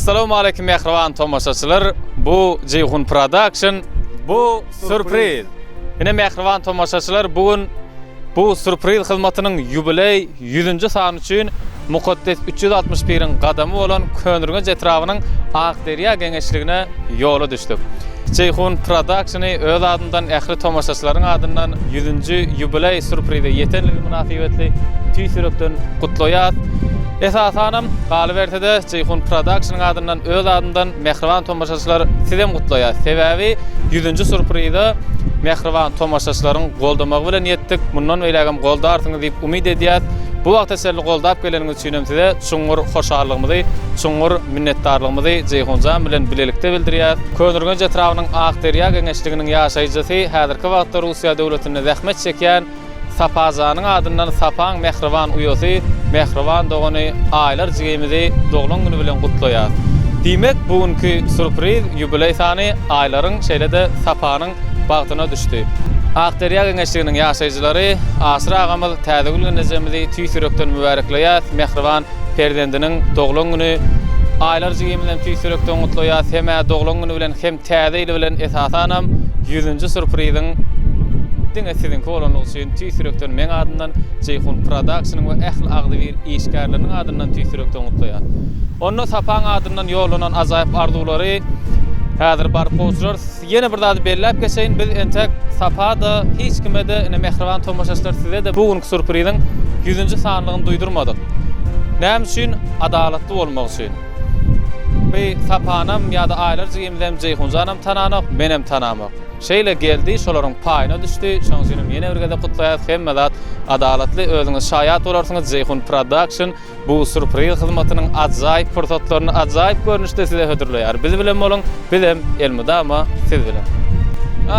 Essalawmaleýkim mähriban tomaşaçylar. Bu Jeýhun Production. Bu sürpriz. Ine mähriban tomaşaçylar bu gün bu sürpriz hyzmatynyň ýubileý ýüzünji sany üçin mukaddes 361-iň gadamy bolan Köneürgenç etrabynyň Akderýa geňeşligine ýola düşdük. Jeýhun Productiony öz adyndan ähli tomaşaçylaryň adyndan ýüzünji ýubileý sürprize ýetenligi mynasybetli tüýs ýürekden gutlaýas. Esasanam, galyberse-de, Jeýhun Productionyň adyndan öz adymdan mähriban tomaşaçylar sizem gutlaýas. Sebäbi ýüzünji sürprize mähriban tomaşaçylaryň goldamagy bilen ýetdik. Mundan beýlägem goldarsyňyz diýip umyt edýäs. Bu wagta çenli goldap geleniňiz üçinem size çuňňur hoşallygymyzy, çuňňur minnetdarlygymyzy Jeýhunjan bilen bilelikde bildirýäs. Köneürgenç etrabynyň Akderýa geňeşliginiň ýaşaýjysy, häzirki wagtda Russiýa döwletinde zähmet çekýän Sapajanyň adyndan Sapaň mähriban uýasy, mähriban dogany Aýlar jigimizi doglan güni bilen gutlaýas. Diýmek, bu günki sýurpriz, ýubileý sany Aýlaryň, şeýle-de Sapanyň bagtyna düşdi. Akderýa geňeşliginiň ýaşaýjylary Aşyr agamyz, Täzegül gelnejemizi tüýs ýürekden mübärekleýäs, mähriban perzendiniň doglan güni Aýlar jigimizem tüýs ýürekden gutlaýas, hem-ä doglan güni bilen, hem Täze ýyl bilen esasanam ýüzünji sürpriziň diňe siziňki bolanlygy üçin tüýs ýürekden meň adymdan Jeýhun Productionyň we ähli agzybir işgärleriniň adyndan tüýs ýürekden gutlaýan. Onda Sapaň adyndan ýollanan ajaýyp arzuwlary häzir baryp gowşurarys. Ýene bir zady belläp geçeýin, biz entek Sapa-da, hiç kime-de, ine mähriban tomaşaçylar size-de bu günki sürpriziň ýüzünji sanlygyny duýdurmadyk. Näme üçin? Adalatly bolmak üçin. Bi Sapanam ýa-da Aýlar jigimizem Jeýhunjanam tananok, menem tanamok. Şeýle geldi, şolaryň paýyna düşdi. Şonuň üçinem ýene bir gezek gutlaýas. Hemme zat adalatly. Özüňiz şaýat bolarsyňyz. Jeýhun Production bu sürpriz hyzmatynyň ajaýyp pursatlaryny ajaýyp görnüşde size hödürleýär. Biz bilen boluň, bizem elmydama siz bilen. A,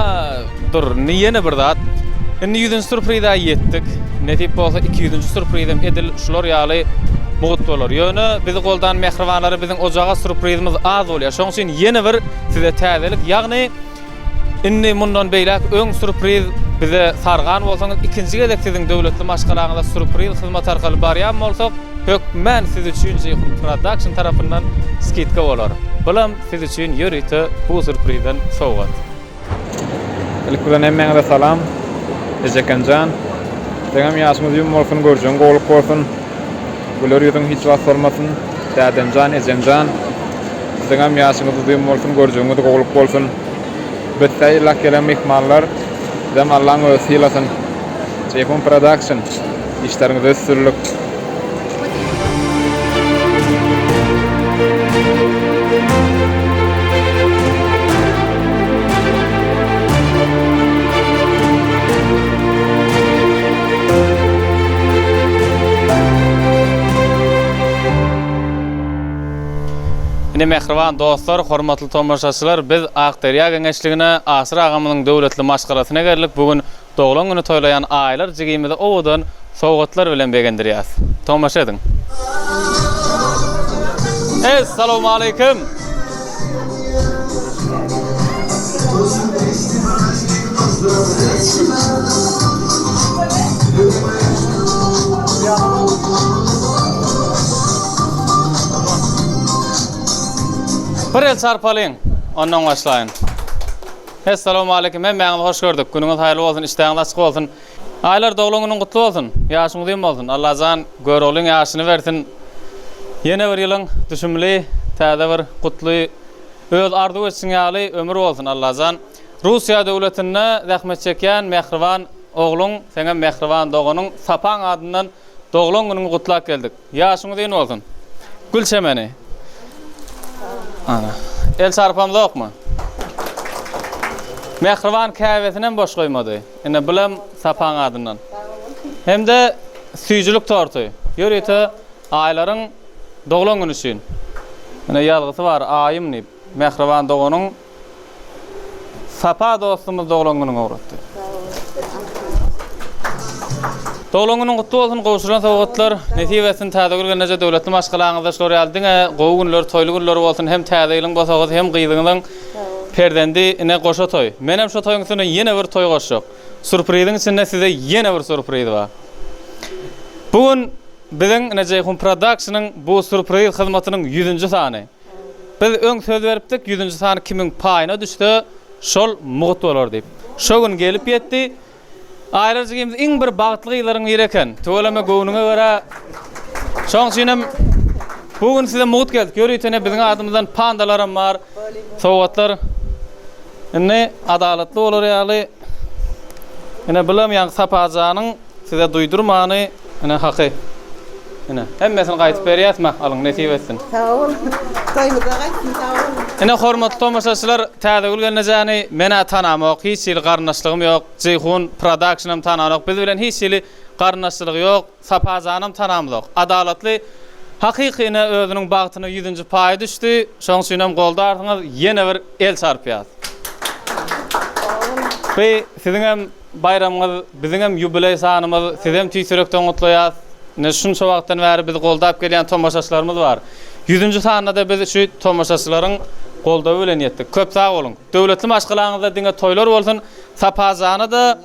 dur, indi ýene bir zat. Indi ýüzünji sürprize ýetdik. Nesip bolsa 200-nji sürprizem edil şular ýaly mugt bolar. Ýöne bizi goldan mähribanlara biziň ojaga sürprizimiz az bolýar. Şonuň üçin ýene bir size täzelik, ýagny indi mundan beýläk öň sürpriz bize sargan bolsaňyz, ikinji gezek siziň döwletli maşgalaňyza sürpriz hyzmat arkaly barýan bolsak, hökmän siz üçin Jeýhun Production tarapyndan skidka bolar. Bulam siz üçin ýörite bu sürprizden sowgat. Ilki bilen hemmäňize salam. Ejekenjan. Seňem ýaşyň uzyn bolsun, görjegiň gowluk bolsun. Güler ýüzüň hiç wagt solmasyn. Dädemjan, ejemjan. Siziňem ýaşyňyz uzyn bolsun, görjegiňiz gowluk bolsun. Bizse yllak gelen myhmanlar. Sizem Allaň özi sylasyn. Jeýhun Production. Işleriňizde üstünlik. Ine mähriban dostlar, hormatly tomaşaçylar, biz Akderýa geňeşligine Aşyr agamyzyň döwletli maşgalasyna geldik. Bu gün Doglan güni toýlaýan Aýlar jigimizi owadan sowgatlar bilen begendirýäs. Tomaşa ediň. Essalawmaleýkim! Bir el çarpalyň, ondan başlaýyn. Essalawmaleýkim hemmäňizi hoş gördük. Günüňiz haýyrly bolsun, işdäňiz açyk bolsun. Aýlar doglan günüň gutly bolsun. Ýaşyň uzyn bolsun. Allajan Göroglyň ýaşyny bersin. Ýene bir ýylyň düşümli, täze bir gutly öz arzuw etşiň ýaly ömür bolsun Allajan. Russiýa döwletinde zähmet çekýän mähriban ogluň, seňem mähriban doganyň Sapaň adyndan doglan günüňi gutlap geldik. Ýaşyň uzyn bolsun. Gül çemeni. Ana. El çarpamzokmy? Mähriban käbesinem boş goýmady. Ine bulam Sapaň adyndan. Hem-de süýjülik torty. Ýörite Aýlaryň doglan güni üçin. Ine ýazgysy bar, Aýym diýip. Mähriban doganyň Sapa dostumyz doglan günüňe ugratdy. Doglan günüň gutly bolsun gowşurylan sowgatlar nesip etsin Täzegül gelneje döwletli maşgalaňyzda şular ýaly diňe gowy günler toýly günler bolsun hem täze ýylyň bosagysy hem gyzyňyzyň perzendi ine goşa toý menem şo toýuň üstüne ýene bir toý goşjak surpriziň içinde size ýene bir surpriz bar bu gün biziň ine Jeýhun Productionyň bu surpriz hyzmatynyň ýüzünji sany. Biz öň söz beripdik, ýüzünji sany kimiň paýyna düşse, şol mugt bolar diýip. Şo gün gelip ýetdi. Aýlar jigimiz iň bir bagtly gyzlaryň biri eken. Tüweleme göwnüňe görä. Şoň üçinem bu gün size mugt geldik. Ýörite ine biziň adymyzdan pandalaram bar. Sowgatlar. Indi adalatly bolar ýaly ine bulam ýaňky Sapajanyň size duýdurmany ine haky. Ine hemmesini gaýtyp berýäs mah alyň nesip etsin. Sag bol. Toýumyza gaýtsyn sag boluň. Ine hormatly tomaşaçylar Täzegül gelnejäni menä tanamok hiç hili garyndaşlygym ýok Jeýhun prodakşnam tananok biz bilen hiç hili garyndaşçylygy ýok Sapajanam tanamzok adalatly hakyky ine özüniň bagtyna ýüzünji paýy düşdi şoň üçinem goldarsyňyz ýene bir el çarpýas. By siziňem baýramyňyz biziňem ýubileý sanymyz sizem tüýs ýürekden gutlaýas ine şunça wagtdan bäri bizi goldap gelýän tomaşaçylarymyz bar ýüzünji sanyna-da biz şu tomaşaçylaryň goldawy bilen ýetdik köp sag boluň döwletli maşgalaňyzda diňe toýlar bolsun Sapajana-da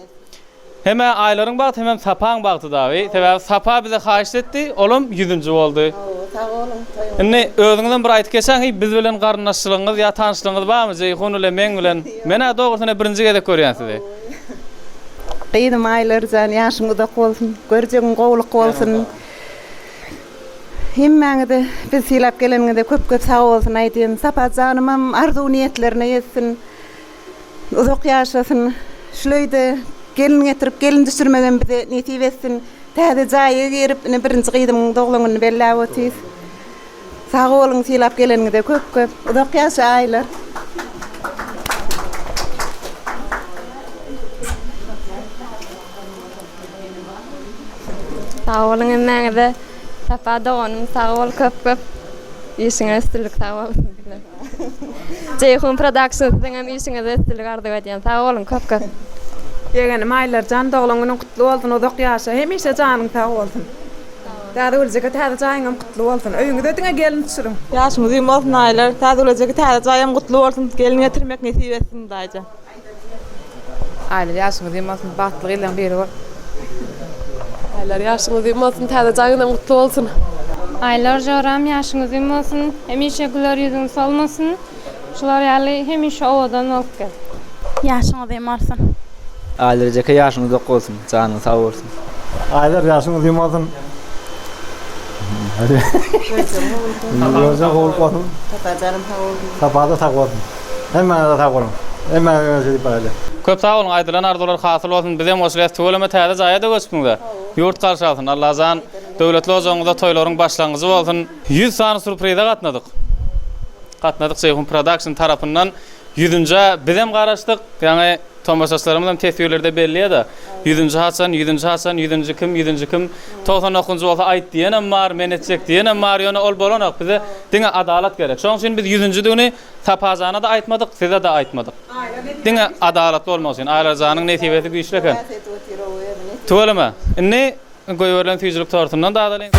Hem-ä Aýlaryň bagty hemem Sapaň bagty dagy. Sebäbi Sapa bize haýyşt etdi, olam ýüzünji boldy. Hawa, sag boluň, toýuňyz. Indi özüňizem bir aýtyp geçäň, hiý biz bilen garyndaşçylygyňyz ýa tanyşlygyňyz barmy Jeýhun bilen, meň bilen? Men-ä dogrusyny birinji gezek görýän sizi. Gyzym Aýlarjan, ýaşyň uzak bolsun, görjegiň gowulyk bolsun. Hemmäňize bizi sylap geleniňize köp-köp sag bolsun aýdýan. Sapa janymam arzuw-niýetlerine ýetsin. Uzak ýaşasyn. Şul öýde gelin getirip, gelin düşürmegem bize nesip etsin. Täze jaýa girip, ine birinji gyzymyň doglan gününi belläp otyrys. Sag boluň sylap geleniňize köp köp. Uzak ýaşa Aýlar. Sag boluň hemmäňize. Sapa doganym sag bol köp köp. Işiňe üstünlik sag bol. Jeýhun production siziňem işiňizde üstünlik arzuw edýän. Sag boluň köp köp. Ýegenim Aýlarjan doglan günüň gutly bolsun uzak ýaşa hemişe janyň sag bolsun. Täzegüljeke täze jaýyňam gutly bolsun. Öýüňize diňe gelin düşüriň. Ýaşyň uzyn bolsun Aýlar. Täzegülejeke täze jaýam gutly bolsun. Gelin getirmek nesip etsin Hudaýjan. Aýlar ýaşyň uzyn bolsun bagtly gyzlaň biri bol. Aýlar ýaşyň uzyn bolsun täze jaýyňam gutly bolsun. Aýlar joram ýaşyň uzyn bolsun hemişe güler ýüzüň solmasyn şular ýaly hemişe owadan bolup gez. Ýaşyň uzyn bolsun. Aýlar ejeke ýaşyň uzak bolsun janyň sag bolsun. Aýlar ýaşyň uzyn bolsun. Görjeň gowulyk bolsun. Sapa janym sag bolsun. Sapada sag bolsun. Hemmäňize sag boluň. Hemmäňize şeýdip baraýly. Köp sag boluň aýdylan arzuwlar hasyl bolsun bizem goşulýas tüweleme täze jaýada göçüpsiňizä ýurt garşy alsyn Allajan döwletli ojagyňyzda toýlaryň başlangyjy bolsun. Ýüz sany surpriza gatnadyk. Gatnadyk Jeýhun Production tarapyndan ýüzünjä bizem garaşdyk ýaňy tomaşaçylarymyzam teswirlerde belliýada ýüzünji haçan ýüzünji haçan ýüzünji kim ýüzünji kim 99-njy bolsa aýt diýenem bar men etjek diýenem bar ýöne ol bolanok bize diňe adalat gerek şoň üçin biz ýüzünjidigini Sapajana-da aýtmadyk, size-de aýtmadyk. Diňe adalatly bolmak üçin. Aýlarjanyň nesibesi güýçli eken. Tüweleme. Indi goýberilen süýjülik tortundan dadalyň.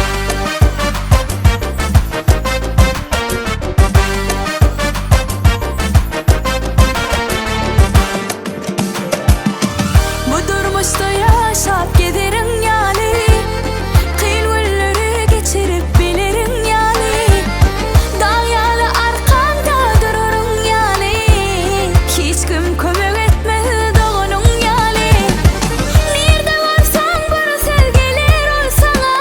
Bu durmuşda ýaşap gezeriň ýaly, Kyn günleri geçirip bileriň ýaly, Dag ýaly arkaňda duraryň ýaly, Hiç kim kömek etmez doganyň ýaly. Nirde bolsaň bir söz geler ol saňa,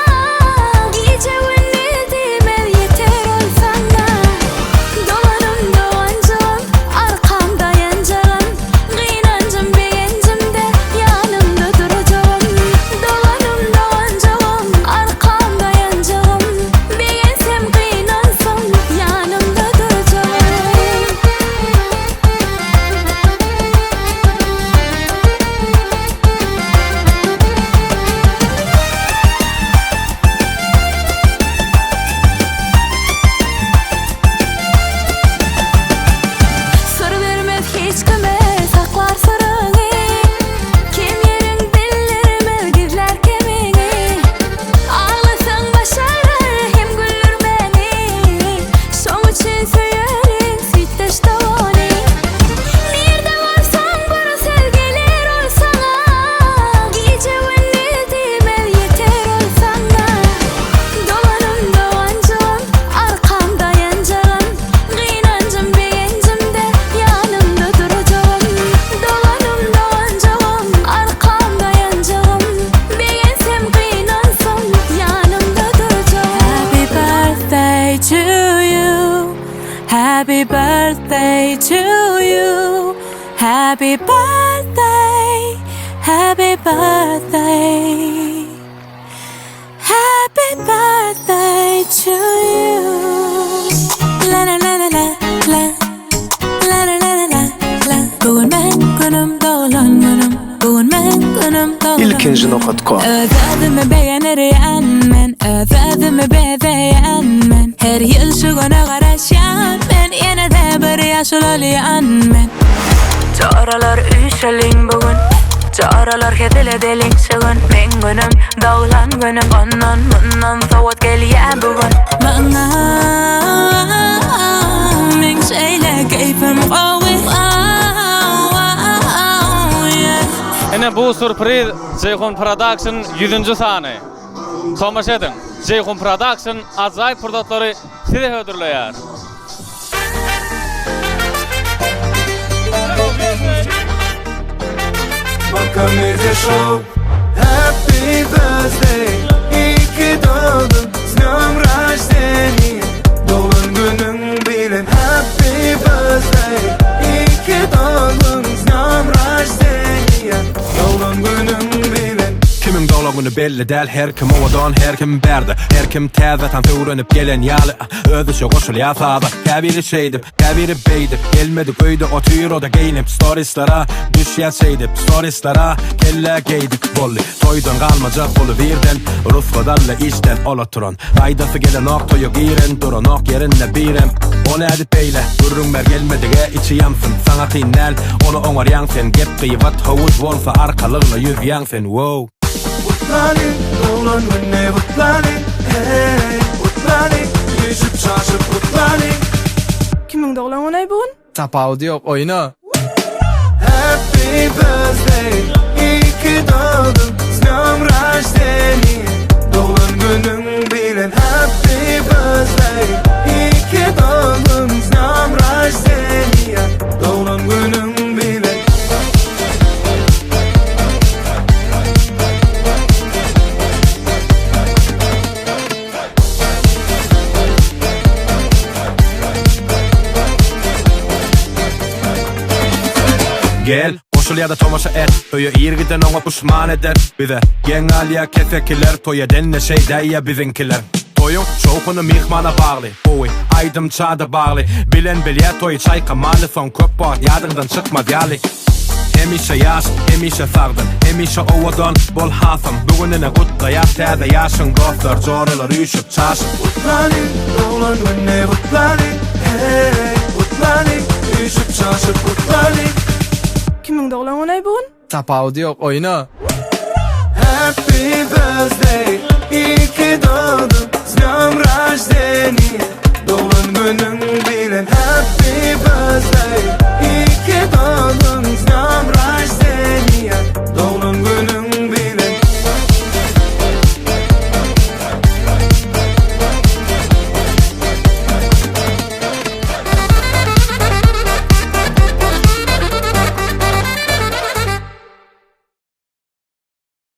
Gije-gündiz diýmez ýeter ol saňa. Doganym doganjygym, arkam daýanjagym, Gynanjym begenjimde ýanymda durjagym. Happy birthday, happy birthday Happy birthday to you La la la la la la La la la la la la Bu gün meň günüm doglan günüm Bu gün meň günüm doglan Ilkinji nokat kom. Öz özümi begenerýän men Öz özümi bezeýän men Her ýyl şu güne garaşýan men Ýene-de bir ýaş ulalýan men Joralar üýşeliň bu gün Joralar hezil edeliň şu gün Meň günüm doglan günüm Ondan mundan sowat gelýä bu gün Maňa meň şeýle keýpim gowy Ine bu surpriz Jeýhun Production ýüzünji sany. Tomaşa ediň. Jeýhun Production ajaýyp pursatlary size hödürleýär. Happy birthday İyi ki doğdun S dnем рождения Doglan günüň bilen Happy birthday İyi ki doğdun S dnем рождения Doglan günüň bilen Kimiň doglan güni belli däl her kim owadan her kim bärde her kim täze tans öwrenip gelen ýaly özüçe goşulýar saza käbiri şeýdip käbiri beýdip gelmedik öýde otyr oda geýnip storislere düşýär şeýdip storislere kellä geýdik boldy toýdan galmajak uly birden rusgat aldy işden ol oturan gaýdasy gelenok toýa giren duranok ýerinde birem o nädip beýle gürrüň ber gelmedige içi ýansyn saňa kyn däl ony oňarýaň sen gep gybat howuz bolsa arkalygna ýüzýäň sen wow. Gutlaly doglan gününi gutlaly Hey gutlaly Üýşüp çaşyp gutlaly Kimiň doglan güni bu gün? Tapawudy ýok oýna. Happy birthday İyi ki doğdun S dnем рождения Doglan günüň bilen Happy birthday İyi ki doğdun S dnем рождения Doglan günüň bilen Gel, goşul ýa-da tomaşa et Öýe ir giden oňa puşman eder Bize geň galýar kesekiler Toý edende şeýdäýýä biziňkiler Toýuň şowhuny myhmana bagly Gowy aýdymça-da bagly Bilen bilýä toýy çaýkamaly Soň köp wagt ýadyňdan çykmaz ýaly Hemişe ýaş, hemişe sagdyn, hemişe owadan bol hasam Bu gün ine gutlaýas täze ýaşyň Dostlar, joralar üýşüp, çaşyp. Gutlaly, doglan gününi gutlaly, hey, gutlaly, üýşüp çaşyp gutlaly. Kimiň doglan güni bu gün? Tapawudy ýok oýna. Happy birthday, iyi ki doğdun, s dnем рождения Doglan günüň bilen Happy birthday, iyi ki doğdun.